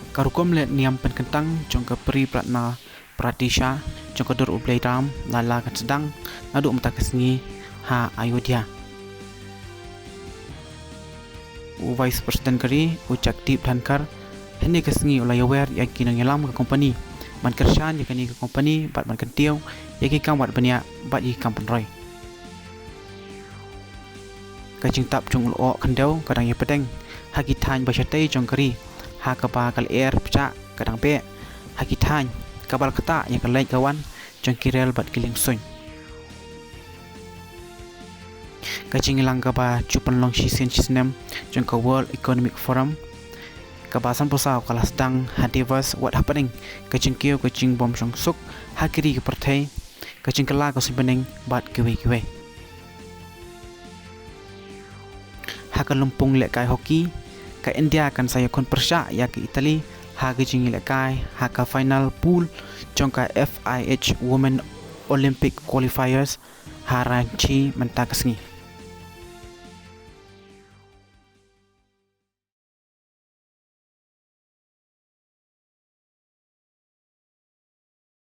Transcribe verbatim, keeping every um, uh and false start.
Ka rukom leh niam pynkyntang jong ka Pri Pratna Pratisha jong ka dur U Blei Ram Lala kan sdang naduh mynta ka sngi ha Ayodhya. U Vice President ka ri, u Jagdeep Dhankhar, hynne ka sngi u la ïawer ïa ki nongïalam ka kompani ban kyrshan ïa kane ka kompani bad ban kyntiew ïa ki kam wad bniah bad ïa ki kam pynroi. Ka jingtap jong u lyoh khyndew ka dang ïapdeng ha ki thaiñ ba shatei jong ka ri, ha kaba ka lyer pyrshah ka dang beh ha ki thaiñ, kaba la ktah ïa ka leit ka wan jong ki rel bad ki liengsuiñ. Ka jingïalang kaba ju pynlong shisien shisnem jong ka World Economic Forum kaba sanphew saw ka la sdang ha Davos, wat hapdeng ka jingkiew ka jingbym shong suk ha ki ri ki pyrthei, ka jingkylla ka suiñ bneng bad kiwei kiwei. Ha ka lympung lehkai hockey, ka India kan sa ïakhun pyrshah ïa ka Italy ha ka jingïalehkai ha ka final pool jong ka F I H Women Olympic Qualifiers ha Ranchi mynta ka sngi.